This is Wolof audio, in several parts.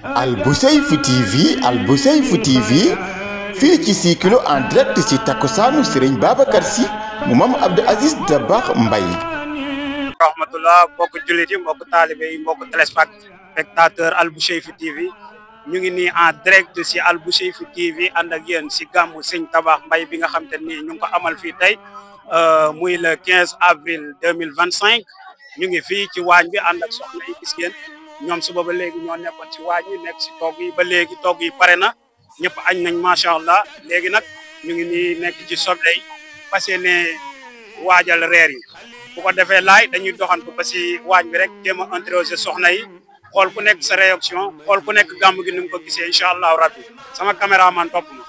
Albousseyf TV Albousseyf TV fii ci Sikilo en direct ci takkusaanu Serigne Babacar Sy mu Mame Abdou Aziz Dabakh Mbaye. rahmatullah mbokk jullit yi mbokk taalibe yi mbokk téléspectateur Albousseyf TV ñu ngi nii en direct ci Albousseyf TV ànd ak yéen ci gàmmu Serigne Dabakh Mbaye bi nga xam te ni ñu ngi ko amal fii tey muy le 15 avril 2025 ñu ngi fii ci waañ bi ànd ak soxna yi gis ngeen ñoom suba ba léegi ñoo nekkoon ci waañ bi nekk ci togg yi ba léegi togg yi pare na ñëpp añ nañ macha allah léegi nag ñu ngi nii nekk ci soble yi fas yéene waajal reer yi bu ko defee laay dañuy doxantu ba ci waañ bi rek jéem a interroger soxna yi xool ku nekk sa réaction xool ku nekk gàmm gi ni mu ko gisee incha allahu rabbi sama caméraman topp ma.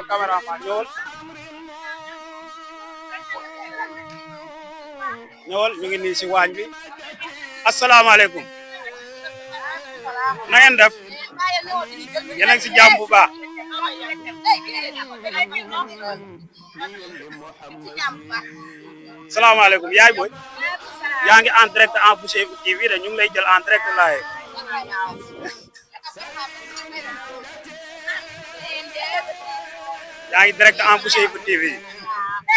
caméraman ñëwal ñu ngi nii ci waañ bi asalaamaaleykum na ngeen def yéen a ngi ci jàmm bu baax salaamaaleykum yaay booy yaa ngi en direct en Albousseyf TV de ñu ngi lay jël en direct laaye yaa ngi direct en Albousseyf TV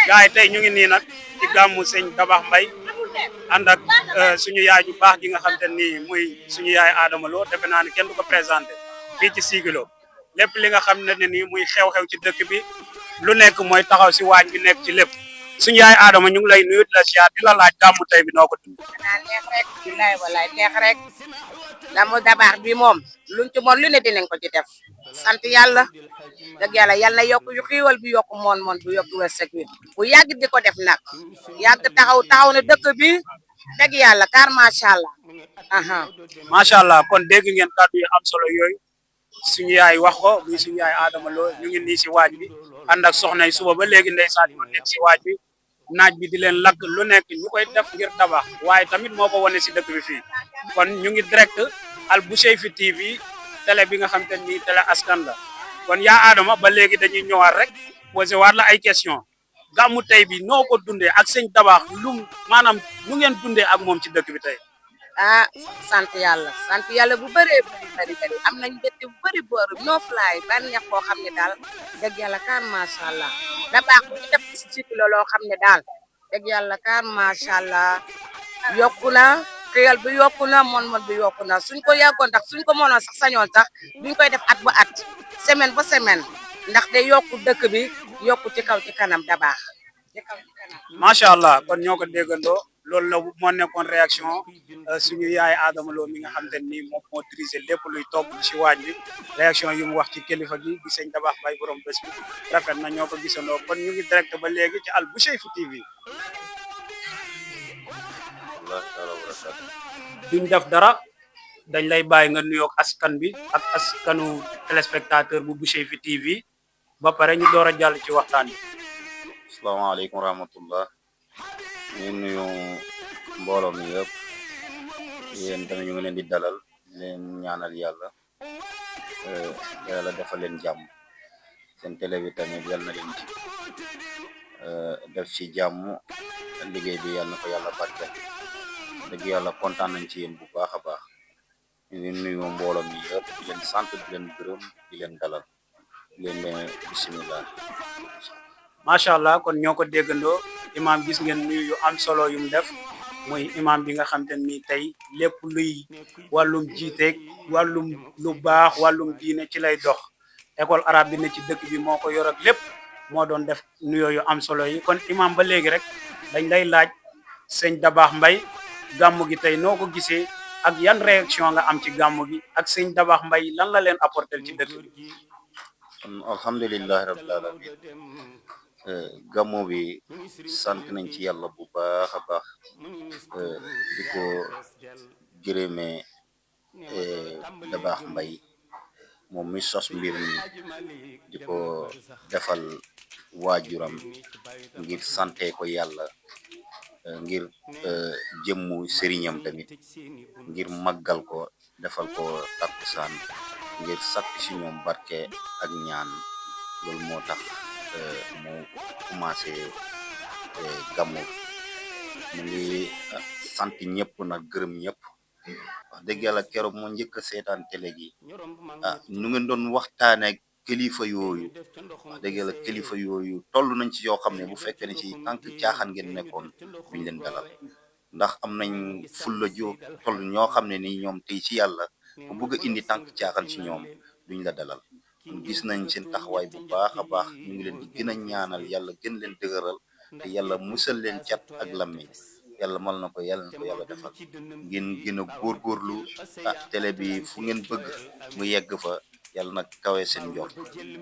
gars yi tey ñu ngi nii nag ci gàmmu Serigne Dabakh Mbaye ànd ak suñu yaay ju baax gi nga xam te ni muy suñu yaay Adama Lo defe naa ni kenn du ko présenté fii ci Sikilo lépp li nga xam ne nii muy xew-xew ci dëkk bi lu nekk mooy taxaw si waañ bi nekk ci lépp suñu yaay Adama ñu ngi lay nuyu di la siyaar di la laaj gàmmu tey bi noo ko dund. neex rek billaay walaay neex rek gàmmu Dabakh bi moom luñ ci moon lu ne dinañ ko ci def sant yàlla dëgg yàlla yal na yokk yu xiiwal bi yokk moon bu yokk wërsëg bi bu yàgg di ko def nag yàgg taxaw na dëkk bi dëgg yàlla car macha allah. macha allah kon dégg ngeen kàddu yu am solo yooyu suñu yaay wax ko muy suñu yaay Adama Lo ñu ngi nii si waaj bi ànd ak soxna yi suba ba léegi ndeysaan ñoo nekk si waaj bi naaj bi di leen lakk lu nekk ñu koy def ngir Dabakh waaye tamit moo ko wane si dëkk bi fii kon ñu ngi direct Albousseyf TV télé bi nga xam te ni télé askan la kon yaa Adama ba léegi dañuy ñëwaat rek posé waat la ay question gàmmu tey bi noo ko dundee ak Serigne Dabakh maanaam nu ngeen dundee ak moom ci dëkk bi tey. sant yàlla bu bëree bëri am nañ mbégte bu bëri booru no fly bànneex boo xam ne daal dëgg yàlla car macha allah Dabakh bu ñu def ci Sikilo loo xam ne daal dëgg yàlla car macha allah yokku na xéyal bi yokku na mon bi yokku na suñ ko yàggoon ndax suñ ko mënoon sax sañoon sax duñ koy def at ba at semaine ba semaine ndax day yokku dëkk bi yokku ci kaw ci kanam Dabakh macha allah kon ñoo ko déggandoo loolu la moo nekkoon réaction suñu yaay Adama Lo mi nga xam te ni moom moo dirigé lépp luy togg ci waañ bi réaction yu mu wax ci kilifa gi di Serigne Dabakh Mbaye borom bés bi rafet na ñoo ko gisandoo kon ñu ngi direct ba léegi ci Albousseyf TV. duñ def dara dañ lay bàyyi nga nuyoog askan bi ak askanu téléspectateur bu Albousseyf TV ba pare ñu door a jàll ci waxtaan bi. asalaamaaleykum wa rahmatullah ñu nuyu mbooloo mi yëpp yéen tamit ñu ngi leen di dalal leen ñaanal yàlla defal leen jàmm seen télé bi tamit yal na leen ci def ci jàmm liggéey bi yal na ko yàlla barkeel dëgg yàlla kontaan nañ ci yéen bu baax a baax ñu ngi nuyu mbooloo mi yëpp di leen sant di leen gërëm di leen dalal di leen ne bisimilah. macha allah kon ñoo ko déggandoo imaam gis ngeen nuyu yu am solo yu mu def muy imaam bi nga xam te ni tey lépp luy wàllum jiiteeg wàllum lu baax wàllum diine ci lay dox école arabe bi ne ci dëkk bi moo ko yor ak lépp moo doon def nuyoo yu am solo yi kon imaam ba léegi rek dañ lay laaj Serigne Dabakh Mbaye gàmmu gi tey noo ko gisee ak yan réaction nga am ci gàmmu gi ak Serigne Dabakh Mbaye lan la leen apporter ci dëkk bi. alhamdulillahi rabbil alamin gàmmu bi sant nañ ci yàlla bu baax a baax di ko gërëmee Dabakh Mbaye moom mi sos mbir mi di ko defal waajuram ngir sante ko yàlla ngir jëmmu sëriñam tamit ngir màggal ko defal ko takkusaan ngir sàkk ci ñoom barke ak ñaan loolu moo tax mu commencé gàmmu mu ngi sant ñëpp nag gërëm ñëpp wax dëgg yàlla keroog moo njëkk a seetaan télé gi nu ngeen doon waxtaane kilifa yooyu wax dëgg yàlla kilifa yooyu toll nañ ci yoo xam ne bu fekkee ne ci tànk caaxaan ngeen nekkoon duñ leen dalal ndax am nañ fulla jo toll ñoo xam ne ni ñoom tey ci yàlla bu bëgg a indi tànk caaxaan ci ñoom duñ la dalal gis nañ seen taxawaay bu baax a baax ñu ngi leen di gën a ñaanal yàlla gën leen dëgëral te yàlla musal leen cat ak lammiñ yàlla mal na ko yàlla na ko yàlla defal ngeen gën a góorgóorlu télé bi fu ngeen bëgg mu yegg fa yàlla nag kawe seen njort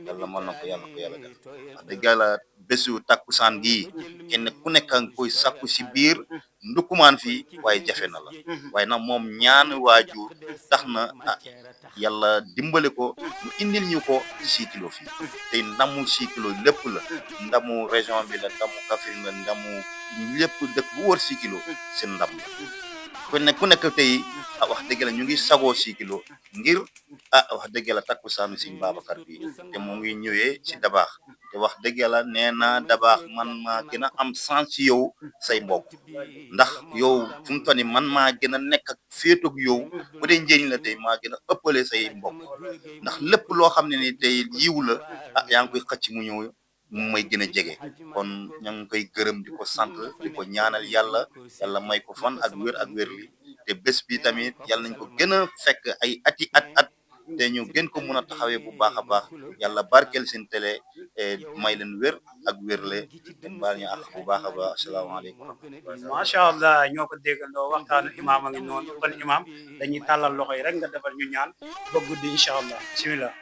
yàlla mal na ko yàlla def wax dëgg yàlla bésu takkusaan gi kenn ku nekk nga koy sakku si biir ndukumaan fii waaye jafe na la waaye nag moom ñaan waajur tax na yàlla dimbale ko mu indil ñu ko 6 kilos fii te ndamu 6 kilos lépp la ndamu région bi la ndamu Kaffrine la ndamu lépp dëkk bu wër 6 kilos seen ndam la ku nekk tey wax dëgg la ñu ngi sagoo 6 kilos ngir wax dëgg la takkusaanu Sëñ Babacar bi te mu ngi ñëwee ci Dabaax te wax dëgg yàlla nee na Dabaax man maa gën a am sens ci yow say mbokk ndax yow fu mu toll nii man maa gën a nekk ak féetoog yow bu dee njëriñ la tey maa gën a ëppale say mbokk ndax lépp loo xam ne ni tey yiw la yaa ngi koy xëcc mu ñëw mu may gën a jege kon ña ngi koy gërëm di ko sant di ko ñaanal yàlla may ko fan ak wér li te bés bi tamit yàlla nañ ko gën a fekk ay ati at te ñu gën ko mun a taxawee bu baax a baax yàlla barkeel seen télé may leen wér ak wérle den baal ñu àq bu baax a baax asalaamaaleykum macha allah ñoo ko déggandoo waxtaanu imaam a ngi noonu kon imaam dañuy tàllal loxo yi rek nga defal ñu ñaan ba guddi incha allah bismillah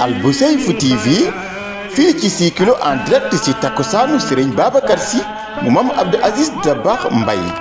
Albousaïf TV fii ci 6 kilos en direct ci takkusaanu Serigne Babacar Sy mu Mame Abdou Aziz Dabakh Mbaye